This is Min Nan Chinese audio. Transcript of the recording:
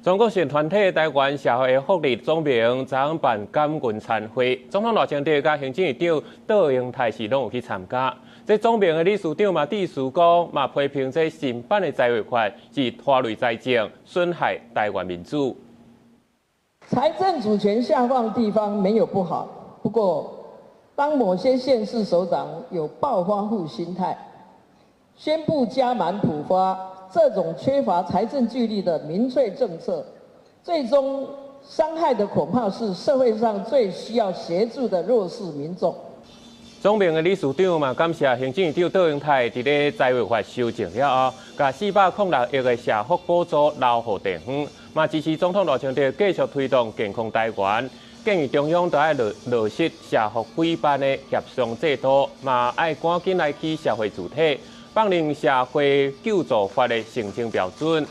全國性團體台灣社會福利總盟昨昏辦感恩餐會，總統賴清德佮行政院長卓榮泰是攏有去參加。這總盟的理事長嘛致辭講，嘛批評這新版的財衛法是拖累財政，損害台灣民主。財政主權下放地方沒有不好，不過當某些縣市首長有暴發戶心態，宣布加碼普發，這種缺乏財政紀律的民粹政策，最終傷害的恐怕是社會上最需要協助的弱勢民眾。總盟的理事長嘛感謝行政院長卓榮泰佇咧財衛法修正了後，共406億的社福補助留予地方，嘛支持總統賴清德繼續推動健康台灣，建議中央都愛落實社福委辦的協商制度，嘛愛趕緊來起社會主體，放任社會救助法的申請標準，